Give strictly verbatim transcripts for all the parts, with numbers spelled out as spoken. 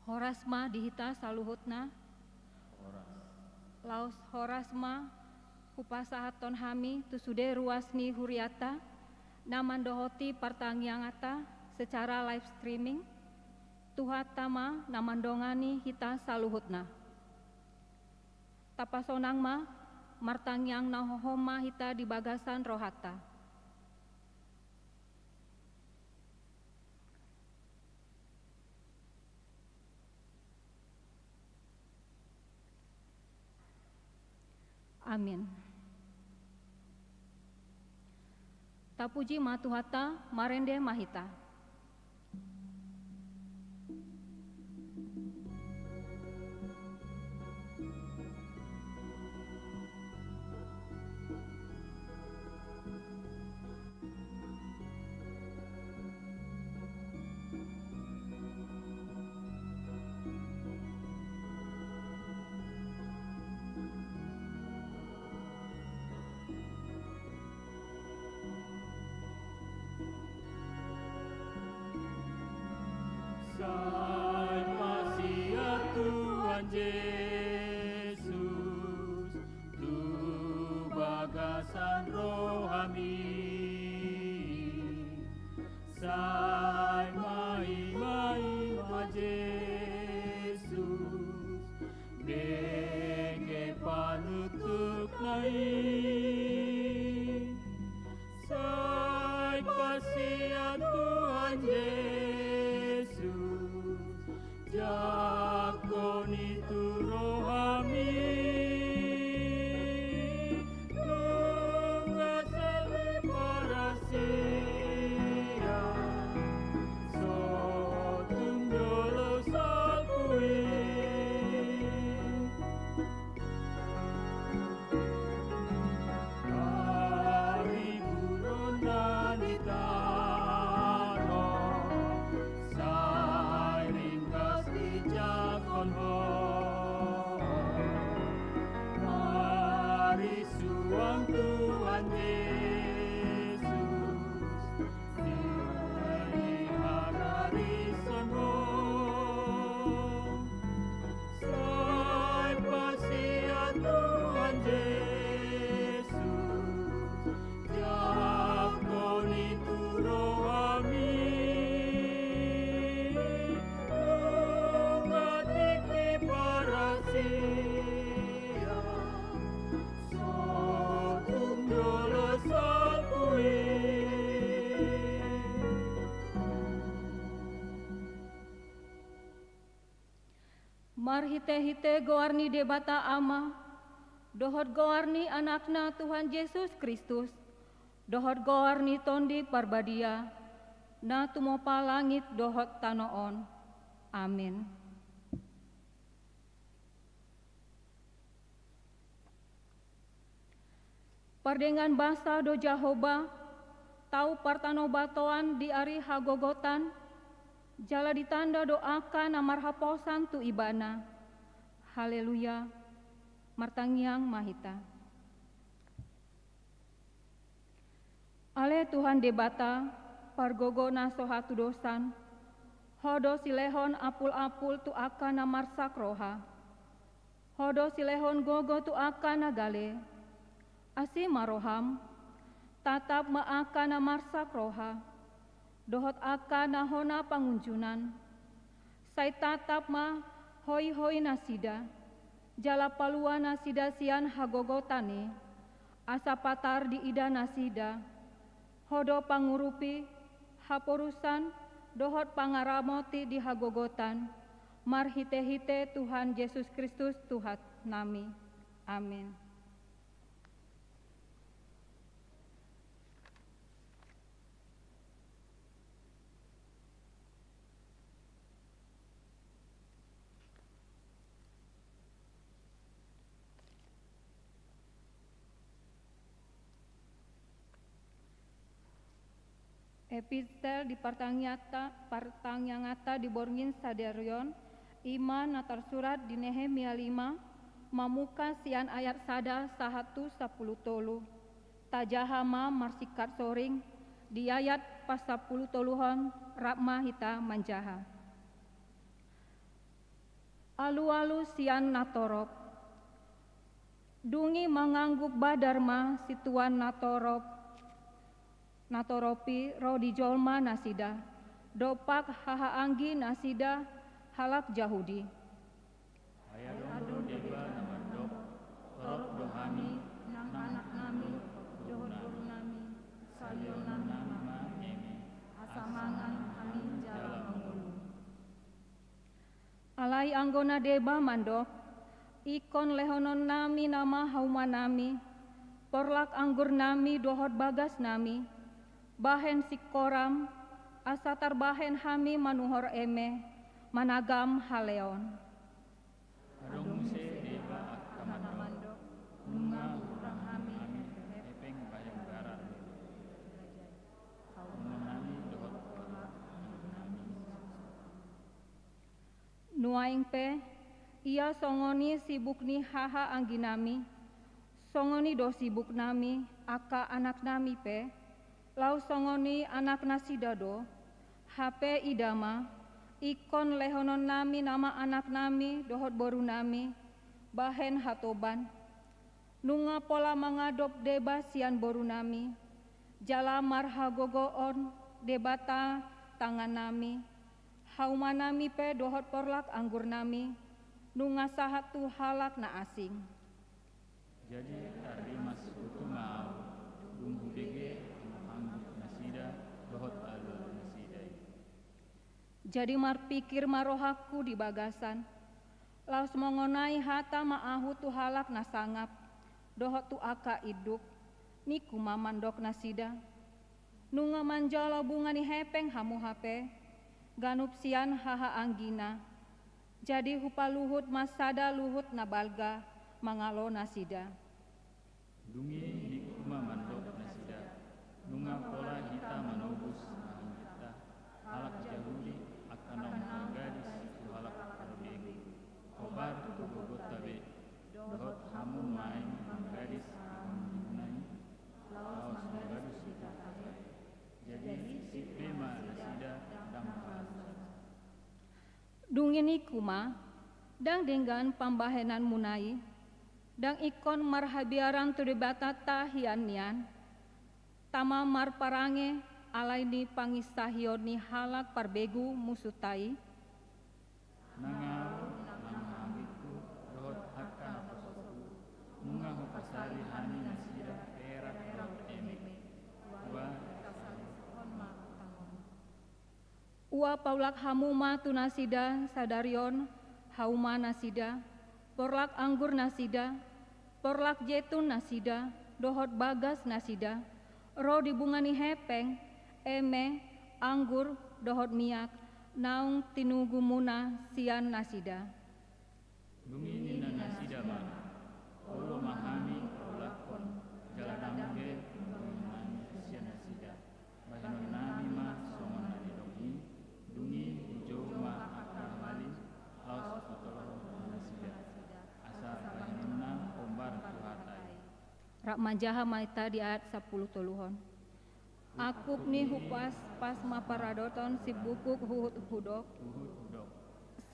Horas ma di hita saluhutna. Horas. Laos horas ma hupasahathon hami tu sude ruas ni hurianta na mandohoti partangianganta secara live streaming. Tuhanta ma na mandongani hita saluhutna. Tapasonang ma, martangiang na hohom ma hita di bagasan rohanta. Amin. Tapuji ma Tuhanta, marende ma hita. Sai pasian Tuhan Jesus tu bagasan rohami. Sai maima-ima Jesus, bege panutupna i. Sai pasian Tuhan Jesus, jangkon i tu rohami. Nunga seleparasian, sotung jolo salpu i. Hariburonna di tano, sai ringgas dijangkon Ho. Marisuang Tuhan Jesus, di hagarisan Ho. Sai pasian Tuhan Jesus, jangkon i tu rohami. Nunga tingki parasian, sotung jolo salpu i. Marhite-hite goar ni Debata Ama, dohot goar ni Anakna Tuhan Jesus Kristus, dohot goar ni Tondi Parbadia, na tumompa langit dohot tano on. Amin. Pardenggan basa do Jahowa, tau partanobatoan di ari hagogotan, jala ditanda do angka na marhaposan tu Ibana. Haleluya. Martangiang ma hita. Ale Tuhan Debata, pargogo na so hatudosan, Ho do silehon ampul-ampul tu angka na marsak roha. Ho do silehon gogo tu angka na gale. Asi ma roham, tatap ma angka na marsak roha, dohot angka na hona pangunjunan. Sai tatap ma hoi-hoi nasida, jala palua nasida sian hagogotan i, asa patar diida nasida. Ho do pangurupi, haporusan, dohot pangaramoti di hagogotan, marhite-hite Tuhan Jesus Kristus Tuhannami. Amin. Epistel di partangiata-, partangianganta di borngin sadarion, i ma na tarsurat di Nehemia lima, mamungka sian ayat sada sahat tu sampulu tolu. Tajaha ma marsingkat soring, di ayat pasampulu toluhon rap ma hita manjaha. Alualu sian natorop. Dung i manganggup badar ma situan natorop, natorop i ro di jolma nasida, dompak hahaanggi nasida halak Jahudi. Ai adong do deba na mandok, torop do hami, nang anaknami dohot borunami, salihonnami ma eme, asa mangan hami jala mangolu. Alai anggo na deba mandok, ingkon lehononnami nama haumanami, porlak anggurnami dohot bagasnami, bahen singkoram, asa tarbahen hami manuhor eme, managam haleon. Adong muse deba angka na mandok, nunga hurang hami hepeng bahen bara ni haumanami dohot porlak anggurnami. Nuaeng pe, ia songon i sibuk ni hahaangginami, songon i do sibuknami angka anaknami pe, laos songon i anaknasida do, hape ida ma, ingkon lehononnami nama anaknami dohot borunami, bahen hatoban. Nunga pola mangadop deba sian borunami, jala marhagogoon Debata tangannami, haumanami pe dohot porlak anggurnami, nunga sahat tu halak na asing. Jadi tarrimas hutu ma ahu, dung hubege hanggup nasida dohot alualu nasida i. Jadi marpingkir ma rohangku di bagasan, laos mangonai hata ma ahu tu halak na sangap, dohot tu angka induk, ningku ma mandok nasida. Nunga manjalo bunga ni hepeng hamu hape, ganup sian hahaanggina. Jadi hupaluhut ma sada luhut na balga mangalo nasida. Dung i ningku ma mandok nasida, nunga pola hita manobus hahaangginta, halak Jahudi, angka naung manggadis tu halak parbegu, hombar tu gogonta be, dohot hamu nuaeng manggadis hahaangginta i, laos manggadis tu hata i. Jadi sip be ma nasida ndang halusan. Dung i ningku ma, ndang denggan pambahenanmuna i, ndang ingkon marhabiaran tu Debatanta hian nian, tama marparange alai ni panginsahion ni halak parbegu musunta i? Nang ahu, nang hahaanggingku, dohot angka naposoonku, nunga hupasari hami nasida perak dohot eme. Ua, ua paulak hamu ma tu nasida sadari on hauma nasida, porlak anggur nasida, porlak jetun nasida, dohot bagas nasida, ro di bunga ni hepeng, eme, anggur, dohot miak, naung tinugumuna sian nasida. Dung i ninna nasida ma, olo ma hami paulakhon, jala ndang be bahenonnami sian nasida. Bahenonnami ma songon na nidok i, dung i hujou ma angka hali, laos hutolhon nasida, asa bahenonna hombar tu hata i. Rap manjaha ma hita di ayat sampulu toluhon. Angkup ni hupaspasma paradaton simbungkuk huhut hudok.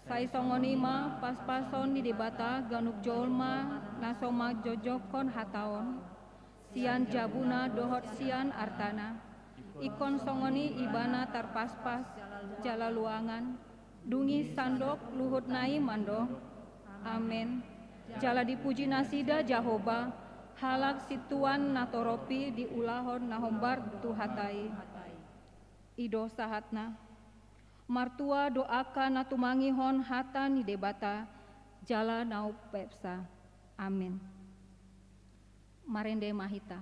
Sai songon i ma paspason ni Debata ganup jolma na so manjojongkon hata on, sian jabuna dohot sian artana. Ingkon songon i ibana tarpaspas jala luangan, dung i sandok luhutna i mandok. Amen. Jala dipuji nasida Jahowa, halak situan natorop i diulahon na hombar tu hata i. I do sahatna. Martua do angka na tumangihon hata ni Debata, jala na umpasa. Amen. Marende ma hita.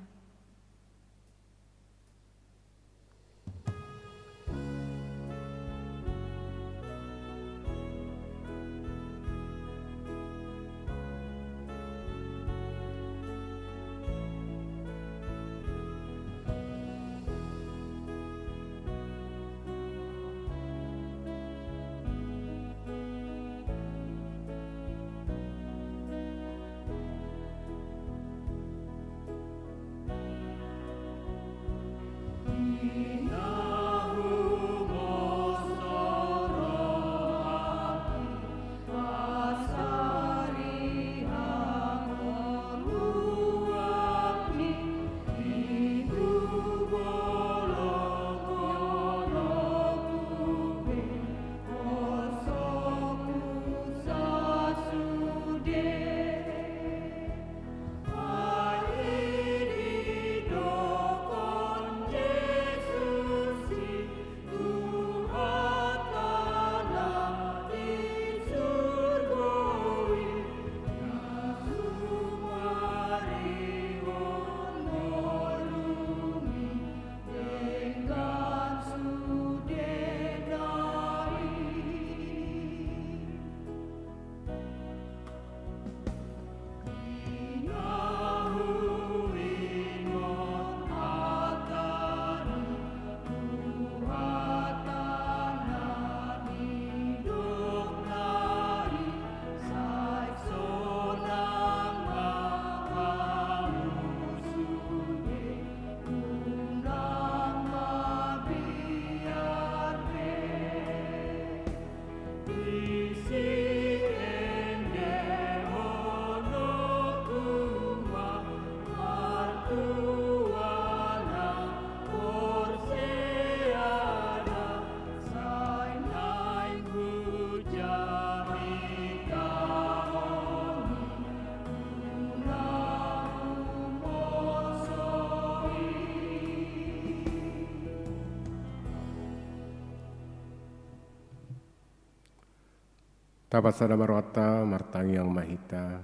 Tapasada ma rohanta, martangiang ma hita.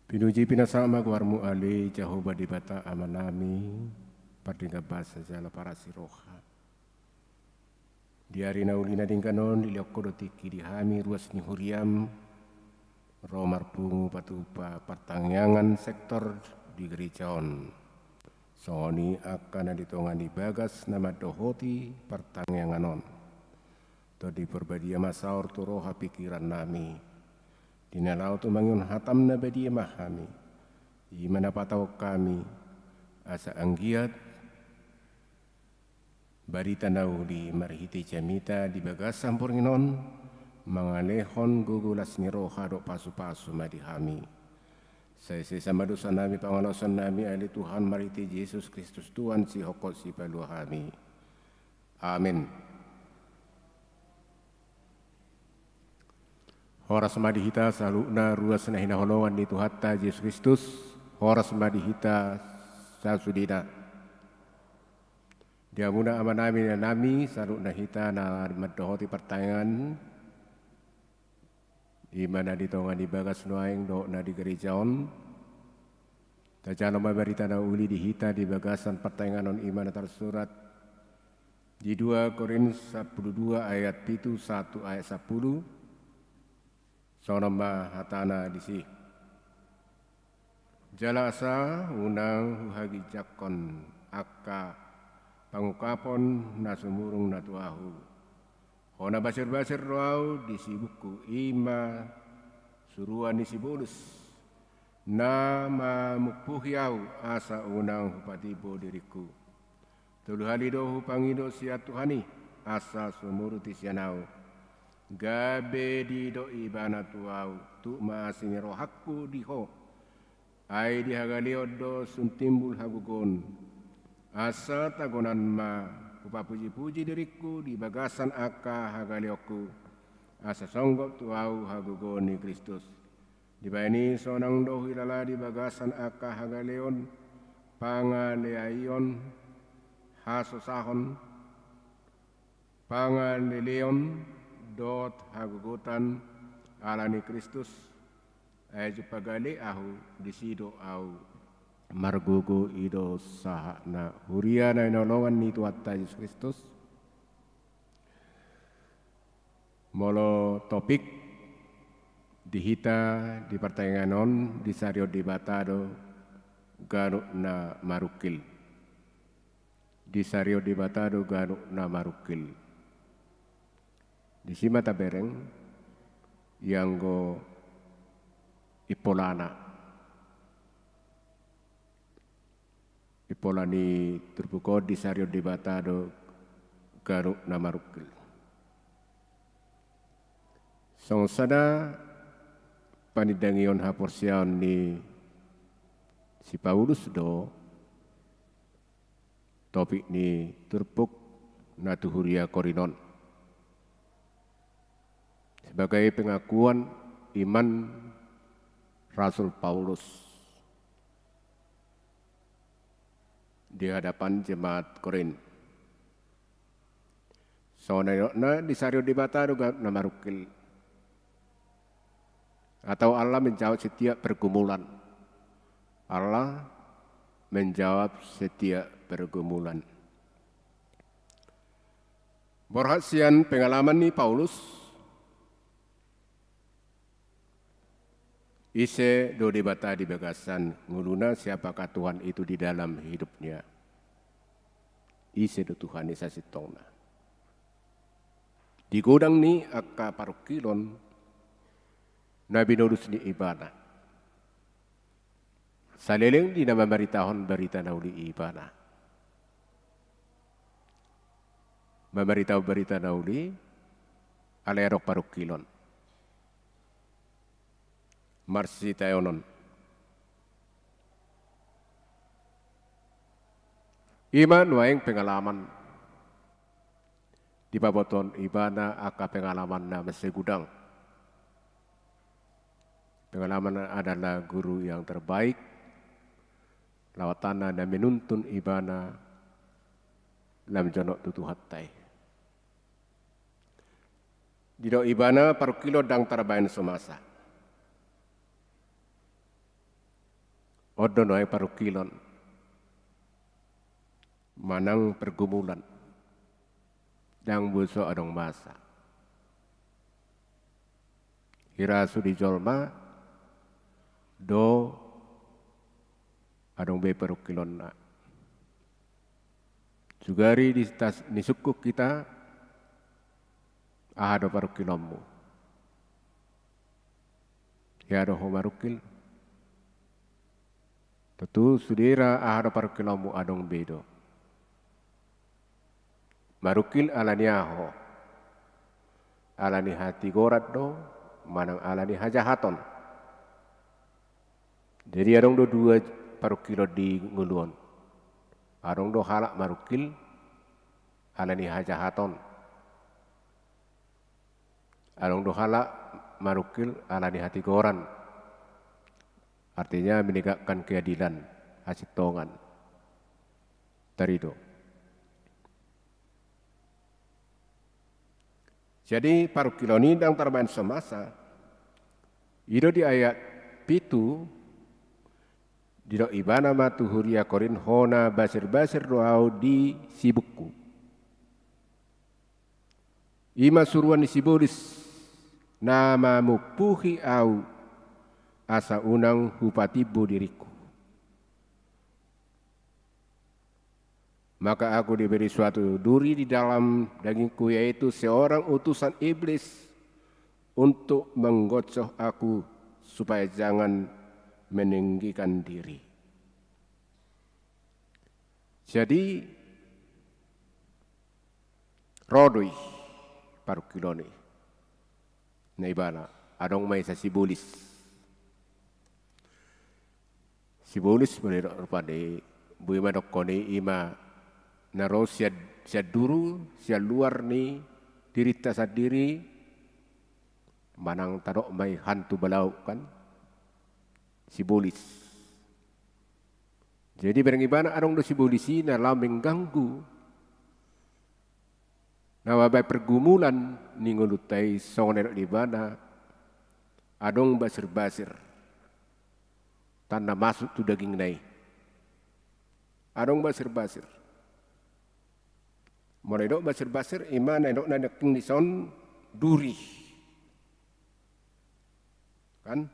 Pinuji pinasahat ma goarmu ale Jahowa Debata Amanami, pardenggan basa jala parasi roha. Di ari na uli na denggan on dilehon Ho do tingki di hami ruas ni huriam, ro marpungu patupa partangiangan sektor di gereja on. Songon i angka na di tonga ni bagas na mandohoti partangiangan on. Tondi Parbadia ma saor tu roha pingkiran nami. Di na laho tumangihon hatam na badia ma hami. I ma na patauhon hami, asa anggiat barita na uli marhite jamita di bagasan borngin on, mangalehon gogo las ni roha dohot pasupasu ma di hami. Sai sesa ma dosa nami pangalaosion nami ale Tuhan marhite Jesus Kristus Tuhan sihophop sipalua hami. Amen. Horas ma di hita saluhutna ruas na hinaholongan ni Tuhanta Jesus Kristus, horas ma di hita sasudena. Di hamuna amanami, inanami, saluhutna hita na mandohoti partangiangan, i ma na di tonga ni bagas nuaeng dohot na di gereja on. Tajalo ma barita na uli di hita di bagasan partangiangan on, i ma na tarsurat di dua Korint sampulu dua ayat pitu sahat tu ayat sampulu. Songon on ma hatana disi. Jala asa unang huhaginjangkon angka pangungkapon na sumurung na tu ahu. Hona basir-basir do ahu di sibukku, i ma suruan ni si Paulus, na mamungkuhi ahu asa unang hupatimbo diringku. Tolu hali do hupangido sian Tuhan i, asa sumurut i sian ahu. Gabe didok ibana tu ahu, tuk ma asi ni rohangku di ho. Ai di hagaleon do sun timbul hagogoon. Asa tagonan ma hupapuji-puji diringku di bagasan angka hagaleonku, asa songgop tu ahu hagogoon ni Kristus. Dibahen i sonang do huilala di bagasan angka hagaleon, pangaleaion, hasosahon, pangaleleon dohot hagogotan ala ni Kristus, ai jumpang gale ahu, disi do ahu margogo. I do sahatna huria na hinaholongan ni Tuhanta Jesus Kristus. Molo topik di hita di partangiangan on, disarihon Debata do ganup na marungkil. Disarihon Debata do ganup na marungkil. Disi ma tabereng, ianggo impolana. Impola ni turpuk on, disarihon Debata do ganup na marungkil. Songon sada panindangihon haporseaon ni si Paulus do topik ni turpuk na tu huria Korint on. Sebagai pengakuan iman Rasul Paulus di hadapan jemaat Korint. Songon na nidokna, disarihon Debata do ganup na marungkil. Atau Allah menjawab setiap pergumulan. Allah menjawab setiap pergumulan. Borhat sian pengalaman ni Paulus, ise do Debata di bagasan ngoluna, siapakah Tuhan itu di dalam hidupnya. Ise do Tuhan i sasintongna di godang ni angka parungkilon na binodus ni ibana. Saleleng di na mamaritahon barita na uli ibana. Mamaritahon barita na uli, alai adong parungkilon. Marsitaonon. I ma nuaeng pengalaman. Dipabotohon ibana angka pengalaman na mansai godang. Pengalaman adalah guru yang terbaik, lawatanna na menuntun ibana lam jonok tu Tuhanta i. Didok ibana parungkilon ndang tarbaen so masa. On do nuaeng parungkilon manang pergumulan, ndang boi so adong masa. Hira sude jolma do adong be parungkilonna. Sugari di tas ni sungkun hita, aha do parungkilonmu? Hea do ho marungkil? Tontu sude ra aha do parungkilonmu adong be do. Marungkil ala ni aha ho? Ala ni hatigoran do manang ala ni hajahaton? Jadi adong do dua parungkilon di ngolu on. Adong do halak marungkil ala ni hajahaton. Adong do halak marungkil ala ni hatigoran. Artinya menegakkan keadilan, hasintongan. Tarido. Jadi parungkilon i ndang tarbaen so masa. I do di ayat pitu, didok ibana ma tu huria Korint, hona basir-basir do ahu di sibukku. I ma suruan ni sibolis na mamumpuhi ahu asa unang hupatimbo diringku. Maka aku diberi suatu duri di dalam dagingku, yaitu seorang utusan iblis untuk menggocoh aku supaya jangan meninggikan diri. Jadi, ro do i parungkilon i. Na ibana, adong ma i sa sibolis. Sibolis molo didok rupani, boi ma dokkon i, i ma na ro sian, sian duru, sian luar ni dirinta sandiri, manang tadok ma i hantu balauk kan, sibolis. Jadi bereng ibana adong do sibolis i na laho mengganggu, na mambaen pergumulan ni ngolunta i, songon na didok ibana, adong basir-basir. Tanda masuk tu dagingna i. Adong basir-basir. Molo didok basir-basir, i ma na didok na nangkin dison duri. Kan?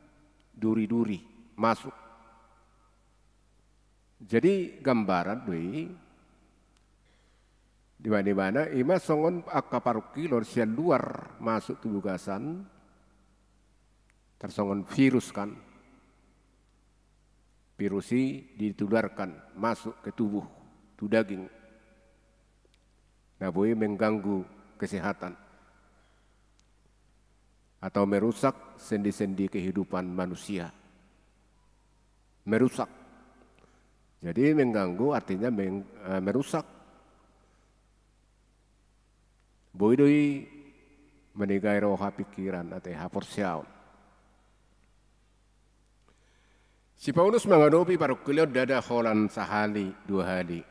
Duri-duri masuk. Jadi gambaran do i, di mana-mana, i ma songon angka parungkilon sian luar masuk tu bagasan, tarsongon virus kan. Virus i ditularkan masuk ke tubuh, tu daging. Na boi mengganggu kesehatan atau merusak sendi-sendi kehidupan manusia. Merusak. Jadi mengganggu artinya meng-, eh, merusak. Boi do i manegai roha, pikiran, ate, haporseaon. Si Paulus mangadopi parungkilon ndada holan sahali, dua hali.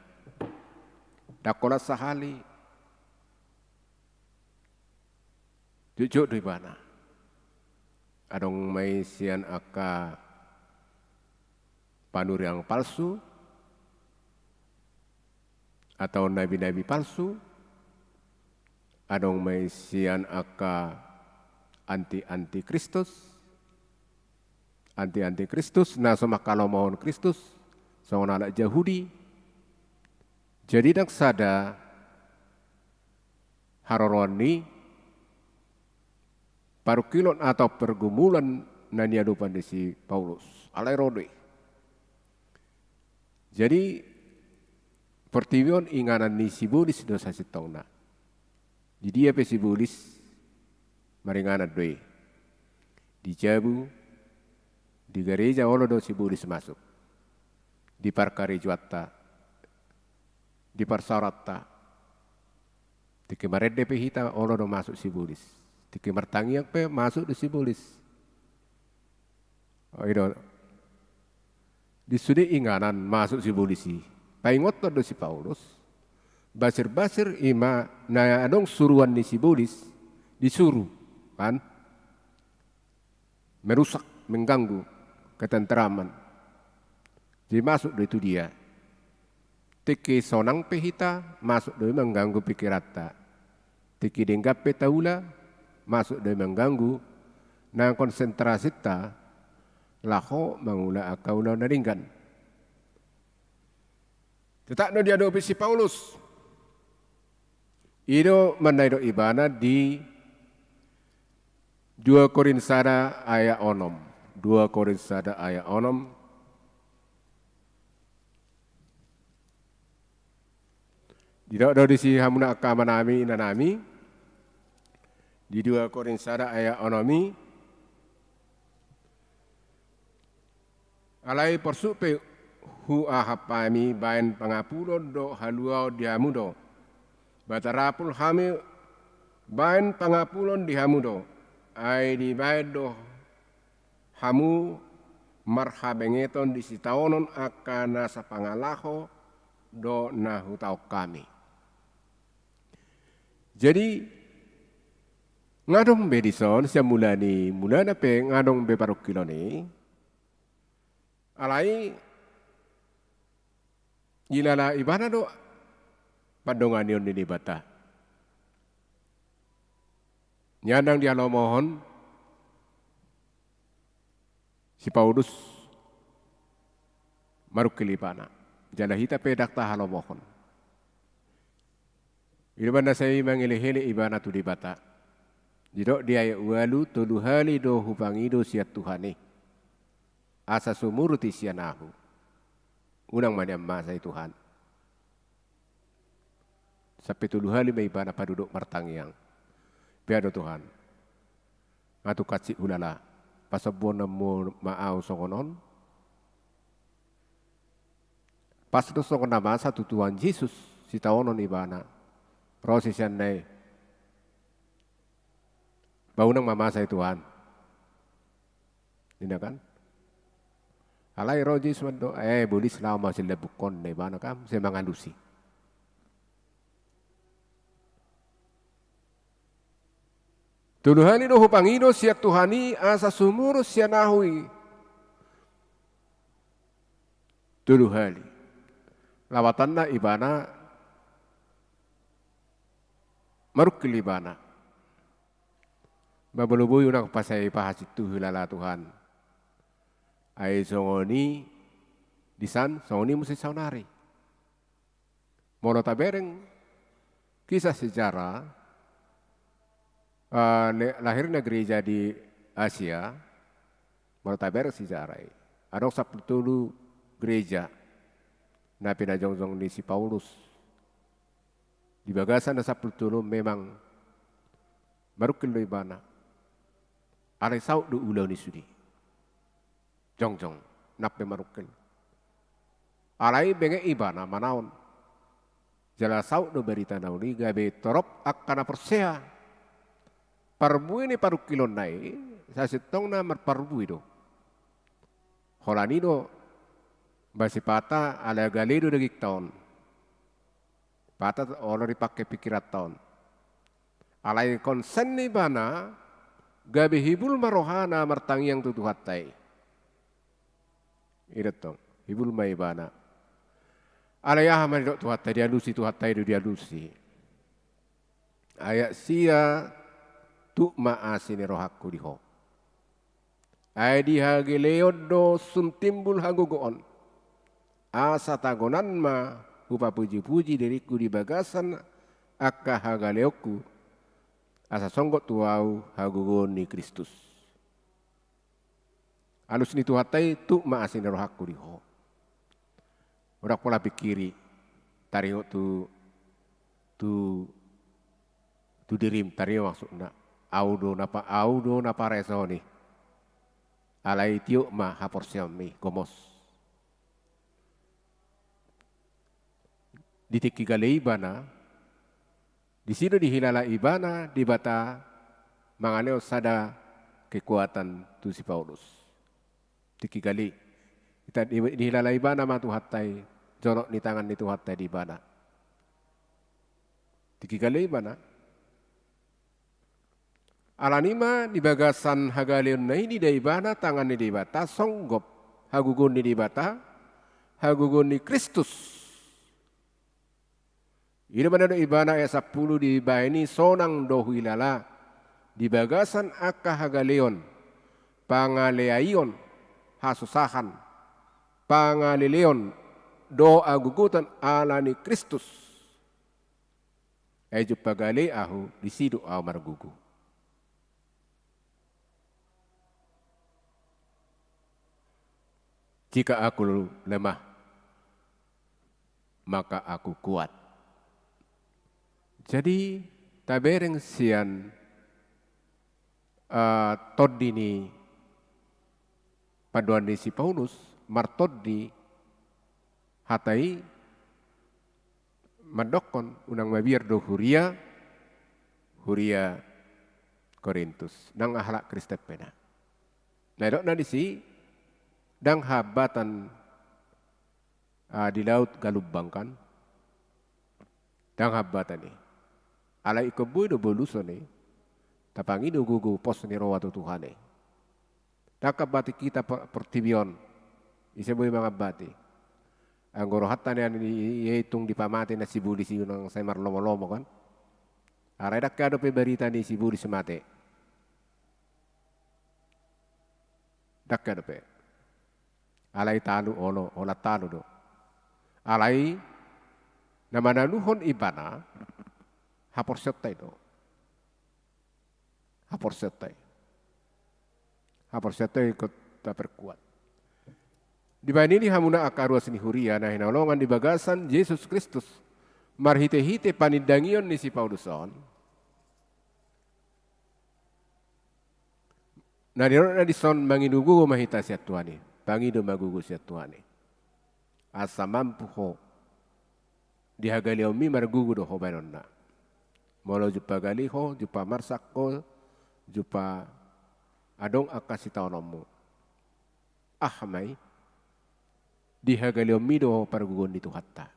Ndang holan sahali. Jotjot do ibana. Adong ma i sian angka panuriang palsu, atau nabi-nabi palsu, adong ma i sian angka anti-anti Kristus, anti-anti Kristus, na so mangkalomohon Kristus, songon halak Jahudi. Jadi ndang sada haroroan ni parungkilon atau pergumulan na niadopan ni si Paulus. Alai ro do i. Jadi, portibi on inganan ni sibolis do sasintongna. Di dia pe sibolis maringanan do i. Di jabu, di gareja olo do sibolis masuk. Di parkarejoanta, di parsaoranta. Tingki marende pe hita olo do masuk sibolis. Tingki martangiang pe masuk do sibolis. O, i do. Di sude inganan masuk sibolis i. Paingothon do si Paulus. Basir-basir i ma na adong suruan ni sibolis, disuru. an, merusak, mengganggu ketentraman. Jadi masuk do i tu dia. Tingki sonang pe hita, masuk do i mengganggu pikiranta. Tingki denggan pe taula, masuk do i mengganggu nang konsentrasinta laho mangula angka ulaon na denggan. Tetap do diadopi si Paulus. I do manna didok ibana di dua Korint sada ayat onom. Dua Korint sada ayat onom. Didok do disi hamuna angka amanami, inanami, di dua Korint sada ayat onom i, alai porsuk pe huahap hami baen pangapulon dohot haluaon di hamu do. Batarapul hami baen pangapulon di hamu do. Ai dibaen do hamu marhabengeton di sitaonon angka nasa pangalaho dohot na hutaon hami. Jadi, nga adong be dison sian mula ni mulana pe nga adong be parungkilon i. Alai, dilala ibana do pandonganion ni Debata. Ia ndang dihalomohon si Paulus marungkil ibana. Jala hita pe ndang tahalomohon. I do umbahen na sai mangelehele ibana tu Debata. Didok di ayat ualu, tolu hali do hupangido sian Tuhan i, asa sumurut i sian ahu. Unang ma nian masa i Tuhan. Sampe tolu hali ma ibana padodok martangiang. Pea do Tuhan, nga tung hansit hulala, pasombuonmu ma ahu songon on. Pas do songon na masa tu Tuhan Jesus, sitaonon ibana. Ro siseanna i, ba unang ma masa i Tuhan, ninna kan. Alai ro Jesus mandok, eh, bolis laho ma sian lambungkon, ninna ibana kan, sai mangalusi. Tolu hali do hupangido sian Tuhan i asa sumurut sian ahu i. Tolu hali. Lapatanna ibana marungkil ibana. Ba molo boi unang pasae pahansit tu hulala Tuhan. Ai songon i disan, songon i muse saonari. Molo tabereng kisah sejarah, eh, le-, lahirna gereja di Asia, molo tabereng sejarah i, adong sampulu tolu gereja na pinajongjong ni si Paulus. Di bagasan na sampulu tolu memang marungkil do ibana. Alai saut do ulaon i sude. Jongjong, nang pe marungkil. Alai benget ibana manaon. Jala saut do barita na uli gabe torop angka na porsea. Parbue ni parungkilonna i, sasintongna marparbue do. Holan i do, ba sipata ala gale do dagingta on. Pata olo dipake pikiranta on. Alai konsen ni ibana, gabe hibul ma rohana martangiang tu Tuhanta i. I do tong, hibul ma ibana. Alai aha ma didok Tuhanta, dialusi Tuhanta i do dialusi. Ayat sia, tuk ma asi ni rohangku di ho. Ai di hagaleon do sun timbul hagogoon. Asa tagonan ma hupapujipuji diringku di bagasan angka hagaleonku, asa songgop tu ahu hagogoon ni Kristus. Alus ni Tuhanta i, tuk ma asi ni rohangku di ho. Ndang pola pingkiri, taringot tu, tu, tu dirim, taringot maksudna. Ahu do na pa-, ahu do na pareso ni. Alai tiop ma haporseaonmi, gomos. Di tingki gale ibana, disi do dihilala ibana Debata mangalehon sada kekuatan tu si Paulus. Tingki gale, ita di-, dihilala ibana ma Tuhanta i, jonok ni tangan ni Tuhanta i di ibana. Tingki gale ibana. Alani ma di bagasan hagaleonna i nida ibana tangan ni Debata songgop hagogoon ni Debata, hagogoon ni Kristus. I do manang do ibana ayat sampulu dibaen i sonang do huilala di bagasan angka hagaleon, pangaleaion, hasosahan, pangaleleon dohot hagogotan alani Kristus. Ai jumpa gale ahu, disi do ahu margogo. Jika aku lemah, maka aku kuat. Jadi tabereng sian uh, tondi ni pandohan ni si Paulus, martondi hata i mandokkon unang mabiar do huria, huria Korintus, nang halak Kristen pe na. Na idok na disi, ndang hambatan uh, di laut galumbang kan. Ndang hambatan i. Alai ingkon boi do boluson i. Tapangido gogo pos ni roha tu Tuhan i. Ndang hambati hita portibi on. Ise boi mangambati. Anggo rohanta nian i tung dipamate na si Bolis i unang sai marlomo-lomo kan. Alai ndang hea dope barita ni si Bolis mate. Ndang hea dope. Alai talu olo, holan talu do. Alai na manaluhon ibana haporseaonta i do. Haporseaonta i. Haporseaonta i ingkon taperkuat. Dibaen i di hamuna angka ruas ni huria na hinaholongan di bagasan Jesus Kristus, marhite-hite panindangion ni si Paulus on. Na nidokna dison mangido gogo ma hita sian Tuhan i, pangido ma gogo sian Tuhan i. Asa mampu ho di hagaleonmi margogo do ho baenonna. Molo jumpa gale ho, jumpa marsak ho, jumpa adong angka sitaononmu. Aha ma i, di hagaleonmi do pargogoon ni Tuhanta.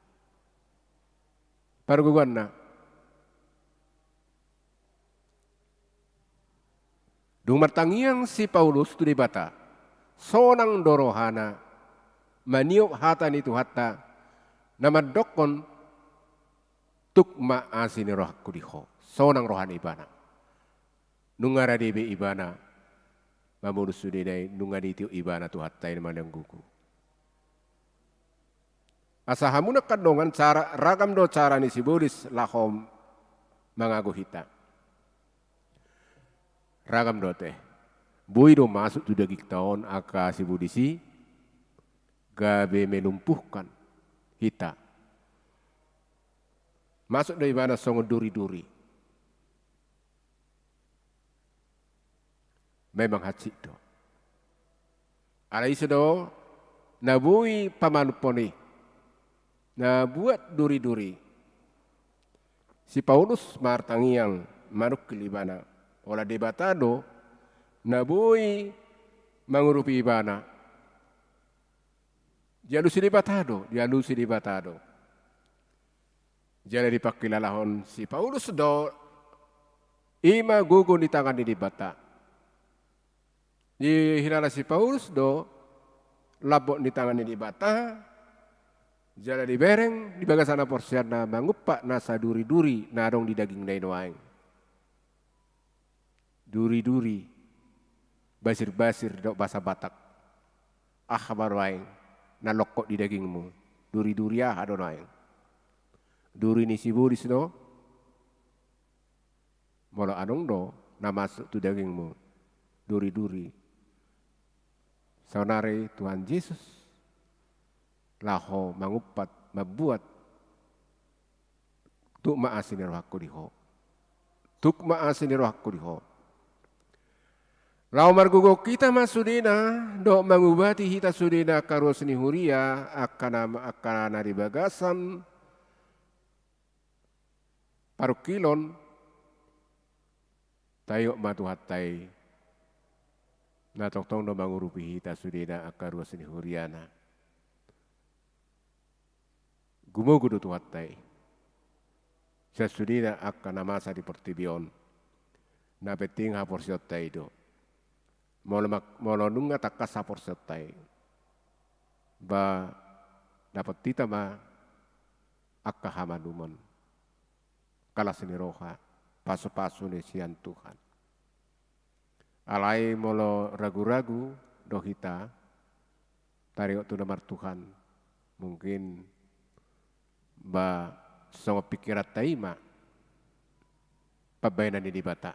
Pargogoanna. Dung martangiang si Paulus tu Debata, sonang do rohana maniop hata ni Tuhanta na mandokkon tuk ma asi ni rohangku di ho. Sonang roha ni ibana. Nunga rade be ibana mamolus sudena i, nunga ditiop ibana Tuhanta i na manggogo. Asa hamu angka dongan, cara, ragam do cara ni si Bolis laho mangago hita. Ragam do ate. Boi do masuk tu dagingta on angka si Bolis i gabe melumpuhkan hita. Masuk do ibana songon duri-duri. Memang hansit do. Alai ise do na boi pamalumhon i, na buat duri-duri. Si Paulus martangiang manungkil ibana, holan Debata do na boi mangurupi ibana. Dialusi Debata do, dialusi Debata do. Jala dipangkilalahon si Paulus do i ma gogo ni tangan ni Debata. Dihilala si Paulus do lambok ni tangan ni Debata. Jala dibereng di bagasan haporseaonna mangumpat nasa duri-duri na adong di dagingna i nuaeng. Duri-duri, basir-basir dohot basa Batak. Aha ma nuaeng na longkot di dagingmu? Duri-duri aha do nuaeng? Duri ni si Bolis do? Molo adong do na masuk tu dagingmu duri-duri, saonari Tuhan Jesus laho mangumpat, mambuat. Tuk ma asi ni rohangku di ho. Tuk ma asi ni rohangku di ho. Laho margogo hita ma sudena dohot mangubati hita sudena angka ruas ni huria, angka na, angka na di bagasan parungkilon. Taingot ma Tuhanta i na tongtong do mangurupi hita sudena angka ruas ni huriana. Gumogo do Tuhanta i sian sudena angka na masa di portibi on. Na penting haporseaonta i do. Molo, molo nunga tangkas haporseaonta i, ba dapot hita ma angka hamalumon, angka las ni roha, pasupasu ni sian Tuhan. Alai molo ragu-ragu do hita, taringot tu na martuhan, mungkin ba songon pingkiranta i ma pambahenan ni Debata.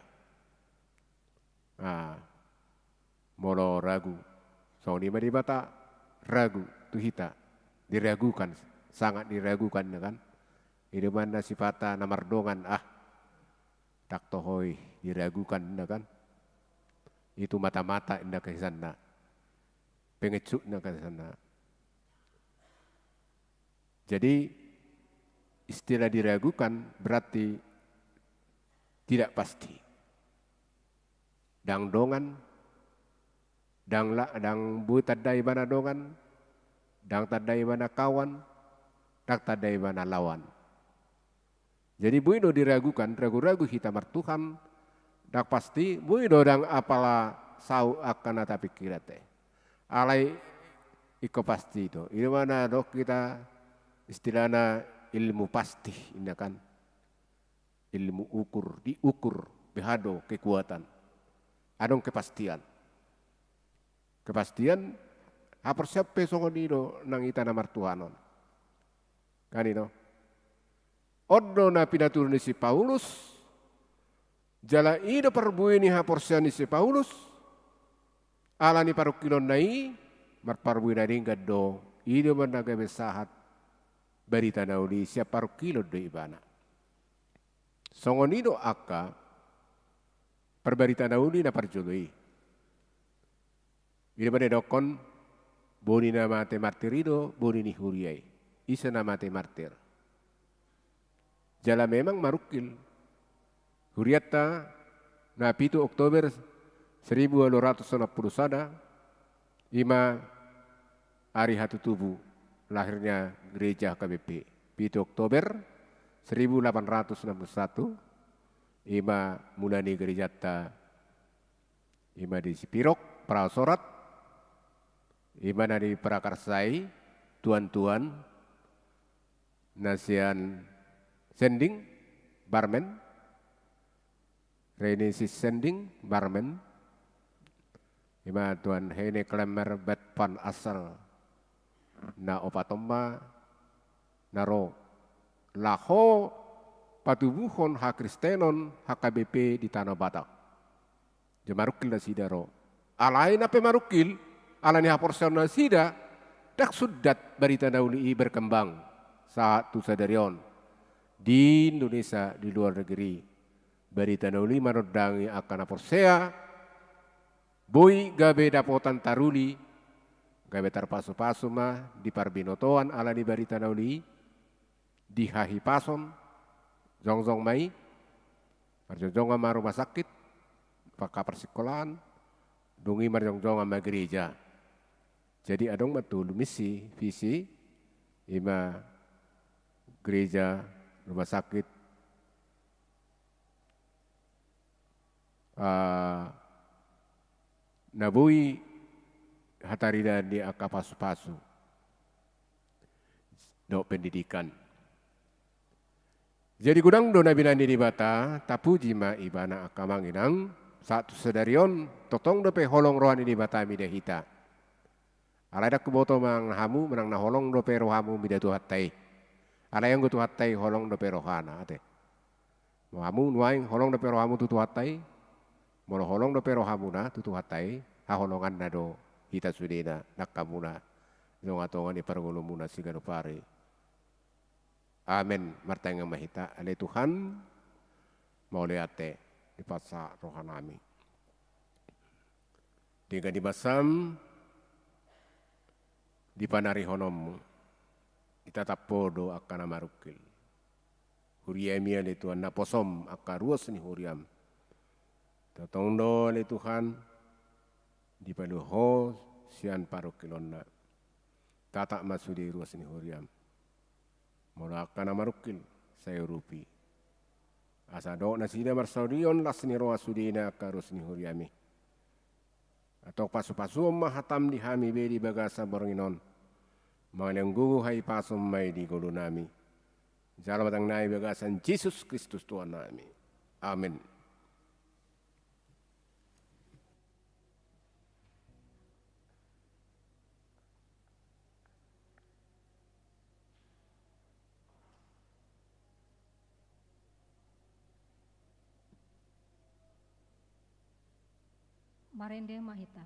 Nah, molo ragu, songon i ma Debata ragu tu hita, diragukan, sangat diragukan, kan? I do ma na sipata na mardongan, ah, ndang toho i, diragukan, kan? Itu mata-mata, inna hisanna. Pengecut, inna hisanna. Jadi, istilah diragukan berarti tidak pasti. Ndang dongan, ndang la-, ndang boi tanda ibana dongan, ndang tanda ibana kawan, ndang tanda ibana lawan. Jadi boi do diragukan, ragu-ragu hita martuhan, ndang pasti, boi do ndang apala saut angka na tapingkiri ate. Alai ingkon pasti do. I do ma na dok hita istilahna ilmu pasti, inna kan. Ilmu ukur, diukur, beha do kekuatan. Adong kepastian. Kepastian, haporseaon pe songon i do nang hita na martuhan on. Kan i do. On do na pinatur ni si Paulus, jala i do parbue ni haporseaon ni si Paulus, ala ni parungkilonna i, marparbue na denggan do, i do ma na gabe sahat barita na uli sian parungkilon do ibana. Songon i do angka parbarita na uli na parjolo i. I do ma didokkon, boni na mate martir i do boni ni huria i. Ise na mate martir? Jala memang marungkil. Hurianta na pitu Oktober seribu walu ratus onom pulu sada, i ma ari hatutubu lahirnya gereja H K B P. Pitu Oktober seribu delapan ratus enam puluh satu, i ma mula ni gerejanta. I ma di Sipirok, Parasorat, i ma na diprakarsai tuan-tuan na sian Sending, Barmen, Renesis Sending, Barmen, i ma Tuan Heine Klemmer Betpan Asal, na opat on ma na ro laho patubuhon hakristenon H K B P di Tano Batak. Jadi marungkil nasida ro. Alai na pe marungkil, ala ni haporseaon nasida, ndang sundat barita na uli i berkembang sahat tu sadari on. Di Indonesia, di luar negeri, barita na uli manondangi angka na porsea, boi gabe dapotan taruli, gabe tarpasu-pasu ma di parbinotoan ala ni barita na uli i, di hahipason, jongjong ma i, marjongjong ma rumah sakit, angka parsikolaan, dung i marjongjong ma gereja. Jadi adong ma tolu misi, visi, i ma gereja, rumah sakit, ah, na boi hataridaan di angka pasu-pasu dohot pendidikan. Jadi godang do na binahen ni Debata, tapuji ma Ibana angka amang inang, sahat tu sadari on, tongtong dope holong roha ni Debata mida hita. Alai ndang huboto manang hamu, manang na holong dope rohamu mida Tuhanta i. Alai anggo Tuhanta i holong dope rohana, ate. Molo hamu nuaeng holong dope rohamu tu Tuhanta i, molo holong dope rohamuna tu Tuhanta i, haholonganna do hita sudena, nang hamuna di tonga-tonga ni parngoluonmuna siganup ari. Amen. Martangiang ma hita. Ale Tuhan, mauliate, dipasahat rohanami. Denggan ni basam, di panarihononmu, ditatap Ho do angka na marungkil. Huriami ale Tuhan, naposom angka ruas ni huriam. Tongtong do ale Tuhan, dipalua Ho sian parungkilonna. Tatap ma sude ruas ni huriam. Molo angka na marungkil, sai urupi. Asa dohot nasida marsaulion las ni roha sudena angka ruas ni huriami. Antong pasupasuon ma hatam di hami be di bagasan borngin on. Mangalehon gogo hahipason ma i di ngolunami. Jalo ma tangiang nami di bagasan Jesus Kristus Tuhannami. Amen. Marende ma hita.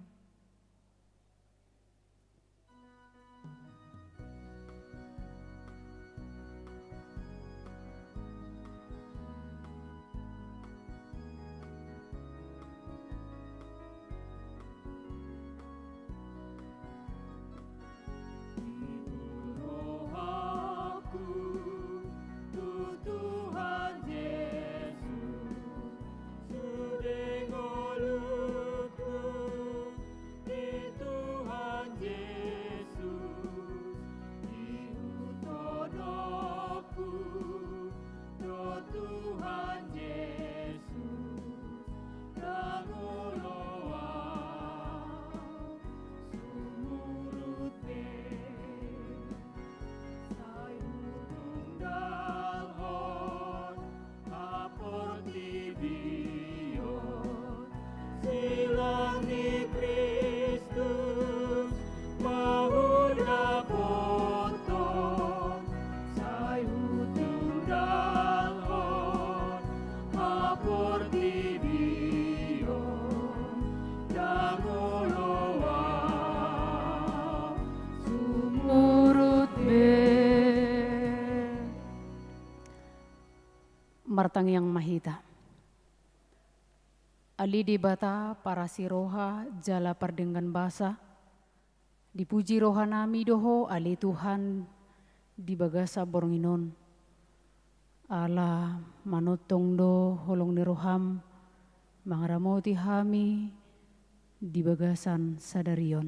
Rohaku tu Tuhan Jesus, sude ngolungku di Tuhan Jesus, ihuthononku do Tuhan Jesus, ndang olo au sumurut be. Sai hutungdalhon haportibion, silang ni Kristus ma hudapothon. Sai hutungdalhon haportibion, ndang olo au sumurut be. Martangiang ma hita. Ale Debata parasi roha jala pardenggan basa, dipuji rohanami do Ho ale Tuhan di bagasan borngin on. Ala manongtong do holong ni roham mangaramoti hami di bagasan sadari on.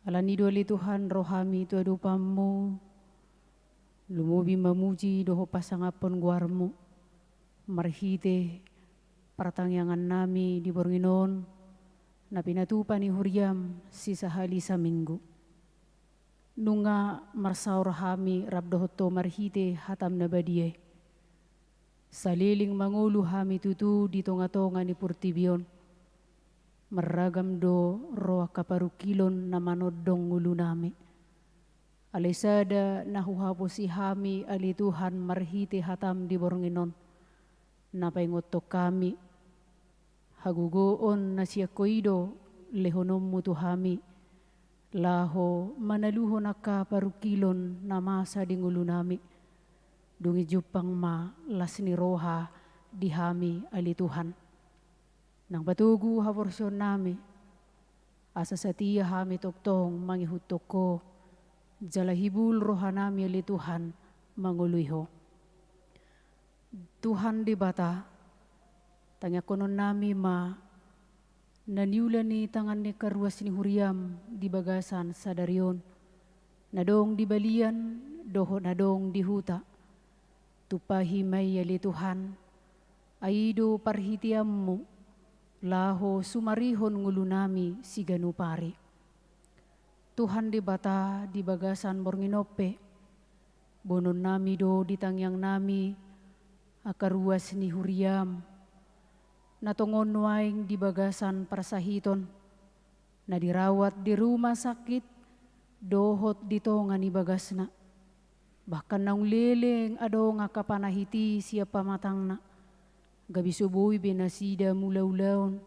Alani do ale Tuhan rohami tu adopanmu, lumobi mamuji dohot pasangaphon goarmu, marhite partangiangannami di borngin on, na pinatupa ni huriam sisahali saminggu. Nunga marsaor hami rap dohot Ho marhite hatam na badia i. Saleleng mangolu hami tutu di tongatonga ni portibi on, marragam do ro angka parungkilon na manondong ngolunami. Alai sada na huhaposi hami ale Tuhan marhite hatam di borngin on, na paingothon hami hagogoon na sian Ho i do lehononmu tu hami, laho manaluhon angka parungkilon na masa di ngolunami. Dung i jumpang ma las ni roha di hami ale Tuhan. Nang patogu haporseaonnami, asa satia hami tongtong mangihuthon Ho, jala hibul rohanami ale Tuhan mangoloi Ho. Tuhan Debata, tangiangkononnami ma na niula ni tangan ni angka ruas ni huriam di bagasan sadari on, na dong di balian dohot na dong di huta. Tumpahi ma i ale Tuhan, ai i do parhiteanmu laho sumarihon ngolunami siganup ari. Tuhan Debata di bagasan borngin on pe, boanonnami do di tangiangnami angka ruas ni huriam, na tongon nuaeng di bagasan parsahiton, na dirawat di rumah sakit dohot di tonga ni bagasna. Bahkan naung leleng adong angka panahit i sian pamatangna, gabe so boi be nasida mangula ulaon,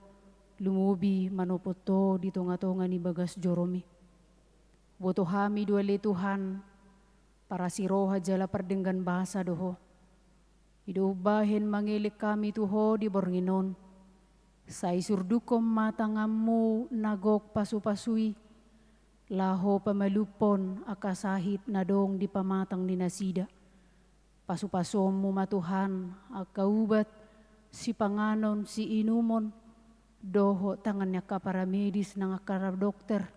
lumobi manopot Ho di tongatonga ni bagas jorom i. Huboto hami do ale Tuhan, parasi roha jala pardenggan basa do Ho. I do umbahen mangelek hami tu Ho di borngin on, sai surdukhon ma tanganmu na gok pasupasu i, laho pamalumhon angka sahit na dong di pamatang ni nasida. Pasupasuonmu ma Tuhan angka ubat, sipanganon, siinumon, dohot tangan ni angka paramedis nang angka dokter.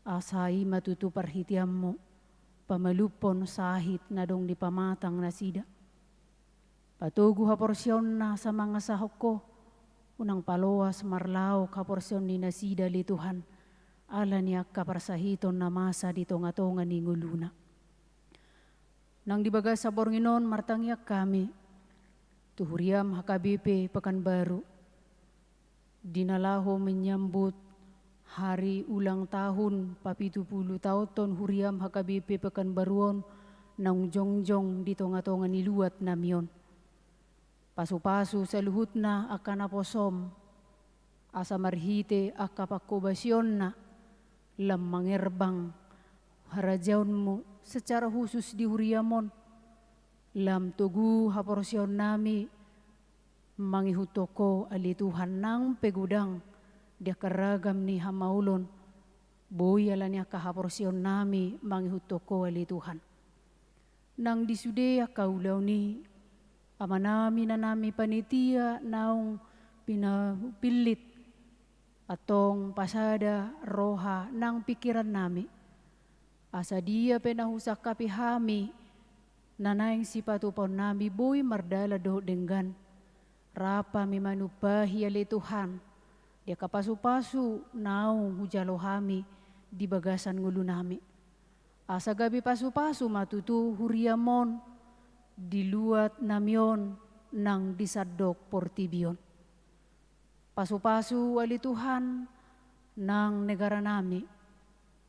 Asa i ma tutu parhiteanmu pamalumhon sahit na dong di pamatang nasida. Patogu haporseaonna asa mangasahon Ho, unang paloas marlaok haporseaon ni nasida ale Tuhan, ala ni angka parsahiton na masa di tonga-tonga ni ngoluna. Nang di bagasan borngin on martangiang hami tu huriaM H K B P Pekanbaru, di na laho menyambut hari ulang tahun papitu pulu taonhon huriaM H K B P Pekanbaru on naung jongjong di tonga-tonga ni luat nami on. Pasu-pasu saluhutna angka naposoM, asa marhite angka pangkobasionna lam mangerbang harajaonMu secara khusus di huriaM on, lam togu haporseaon nami mangihuthon Ho ale Tuhan nang pe godang di angka ragam ni hamaolon, boi ala ni angka haporseaon nami mangihuthon Ho ale Tuhan. Nang di sude angka ulaon i, Amanami, Inanami panitia naung pinapillit, antong pasada roha nang pingkiran nami, asa dia pe na husangkapi hami na naeng sipatupaon nami boi mardalan dohot denggan, rap hami manumpahi ale Tuhan di angka pasu-pasu naung hujalo hami di bagasan ngolu nami. Asa gabe pasu-pasu ma tutu huriaM on di luat nami on nang di sandok portibi on. Pasu-pasu ale Tuhan nang negara nami,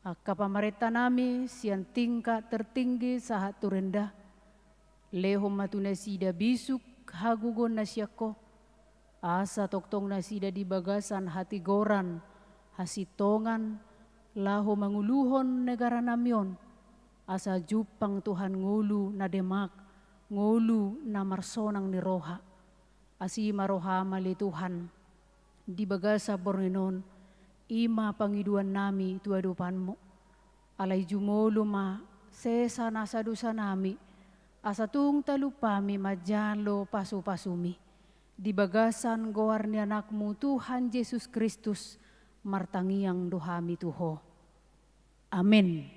angka pamarenta nami sian tingkat tertinggi sahat tu rendah. Lehon ma tu nasida bisuk hagogoon na sian Ho, asa tongtong nasida di bagasan hatigoran, hasintongan, laho manguluhon negara nami on, asa jumpang Tuhan ngolu na demak, ngolu na marsonang ni roha. Asi ma rohaM ale Tuhan di bagasan borngin on, i ma pangidoan nami tu adopanMu. Alai jumolo ma sesa nasa dosa nami, asa tung talup hami manjalo pasu-pasuMi. Di bagasan goar ni AnakMu Tuhan Jesus Kristus, martangiang do hami tu Ho. Amen.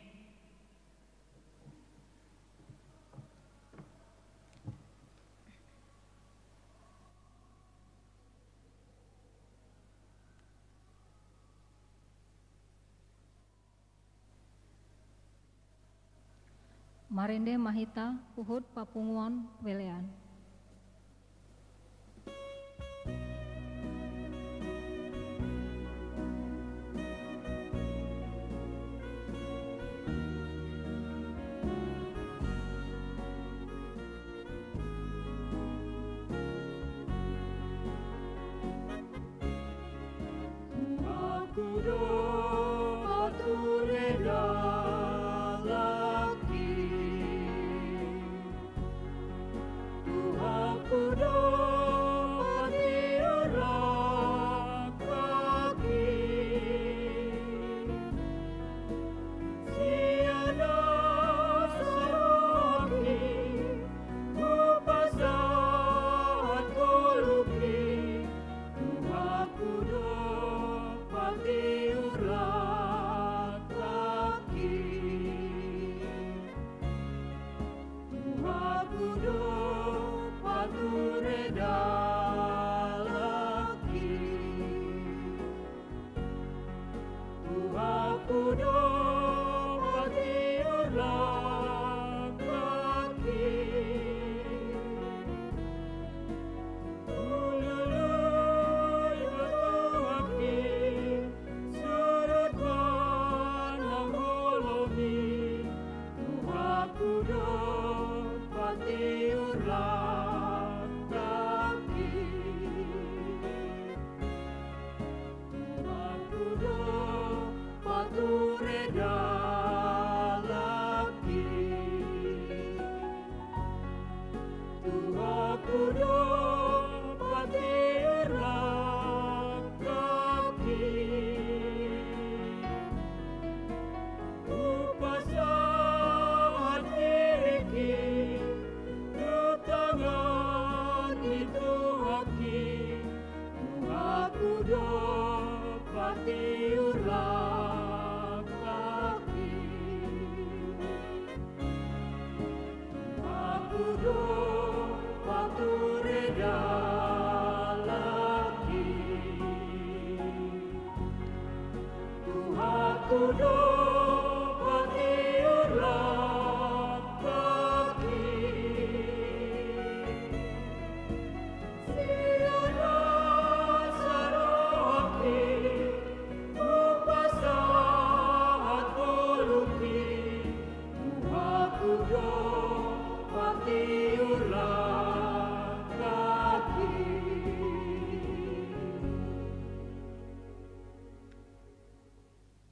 Marende ma hita huhut papunguan pelean. Tuhanku do pature dalanki. Tuhanku do patiur langkangki. Sian nasa rohangki hupasahat ngolungki. Tuhanku do patiur langkangki. Tuhanku do pature dalanki. Tuhanku do patiur langkangki. Hulului ma Tuhanki, surut ma nang holongki. Tuhanku do patiur langkangki. Tuhanku do pature dalanki. Tuhanku do patiur langkangki. Hupasahat diringki tu tangan ni Tuhanki. Tuhanku do patiur langkangki. Tuhanku do pature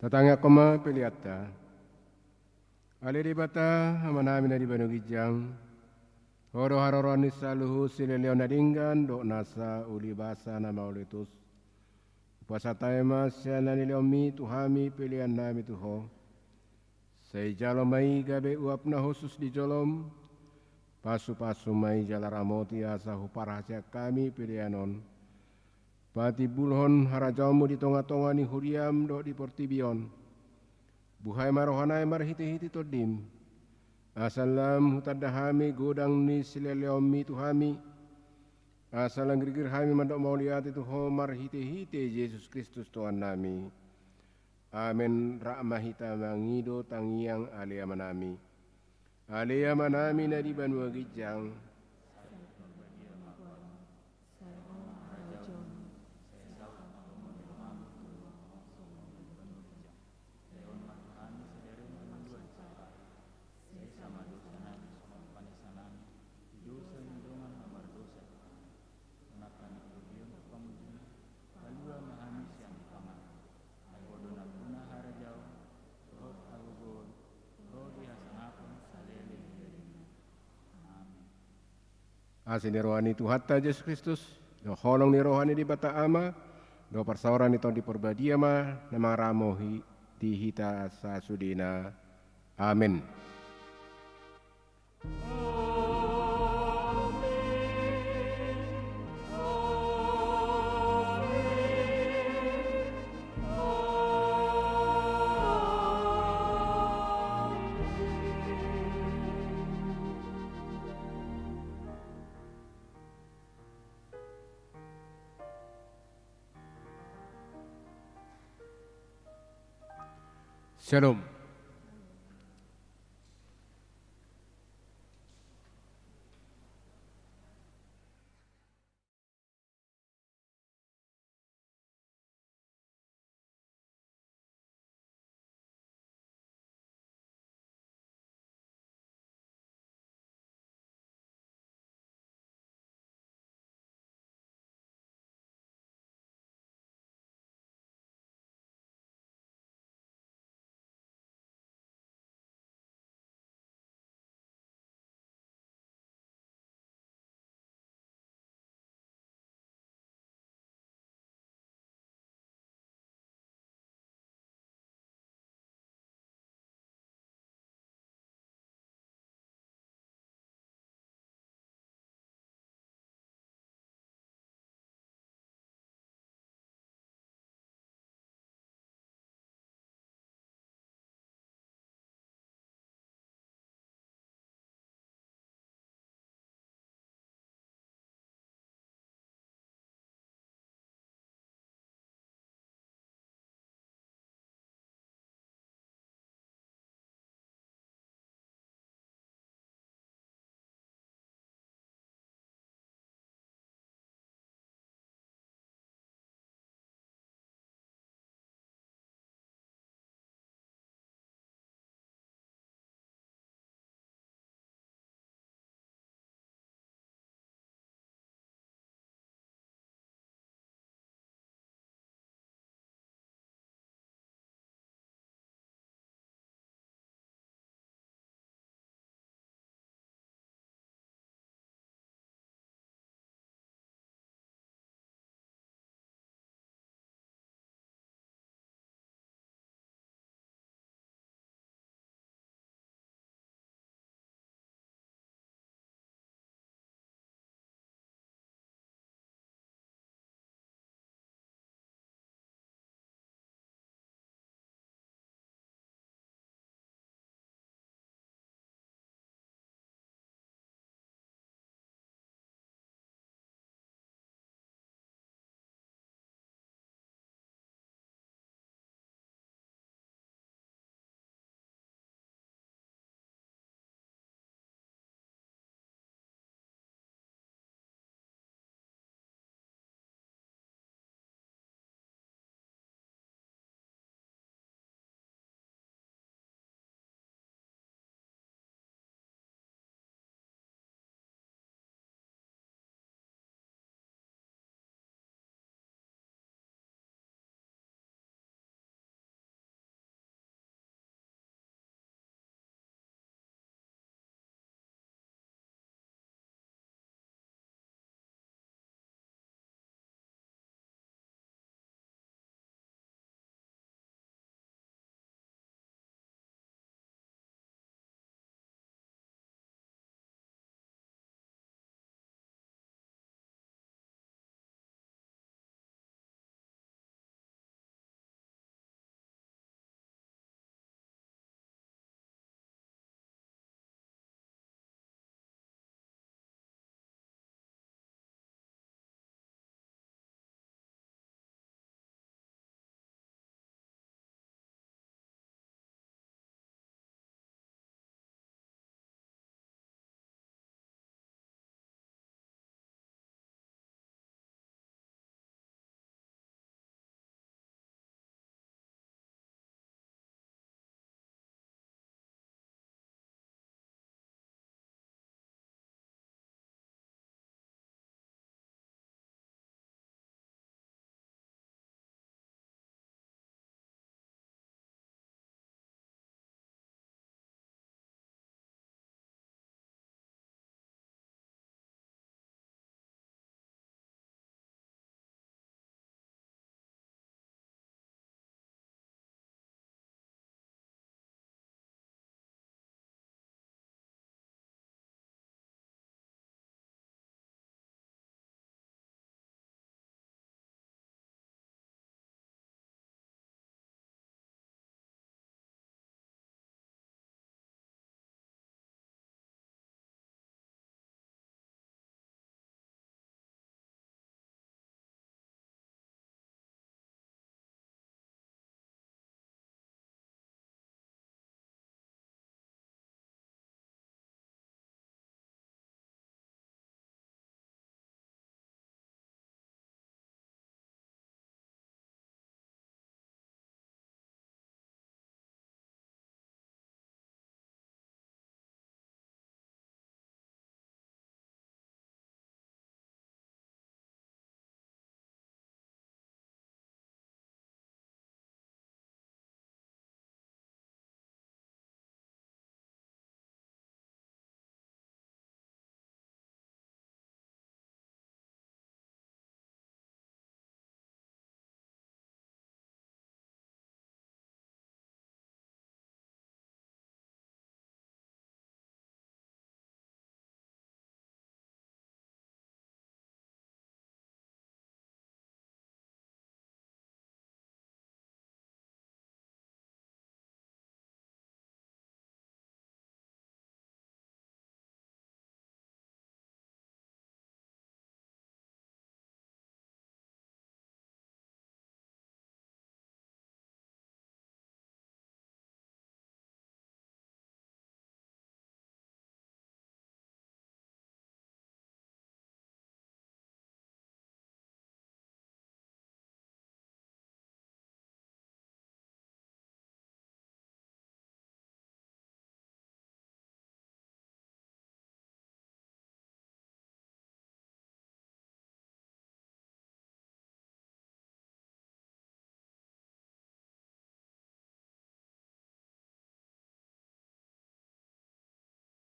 Tangiangkon ma peleanta. Ale Debata, Amanami na di banua ginjang, Ho do haroroan ni saluhut sileleon na denggan dohot nasa ulibasa na mauliutus. Hupasahat hami ma sian na nilehonMi tu hami peleannami tu Ho. Sai jalo ma i gabe uap na hushus di joloM. Pasupasu ma i jala ramoti asa huparhaseang hami pelean on patimbulhon harajaonMu di tongatonga ni huriaM dohot di portibi on. Buhai ma rohanami marhitehite TondiM, asa lam hutanda hami godang ni sileleonMi tu hami, asa lam girgir hami mandok mauliate tu Ho marhitehite Jesus Kristus Tuhannami. Amen. Rap ma hita mangido tangiang Ale Amanami. Ale Amanami na di banua ginjang. Asi ni roha ni Tuhanta Jesus Kristus, dohot holong ni roha ni Debata Ama, dohot parsaoran ni Tondi Parbadia ma na mangaramoti hita sasudena. Amen. Shalom.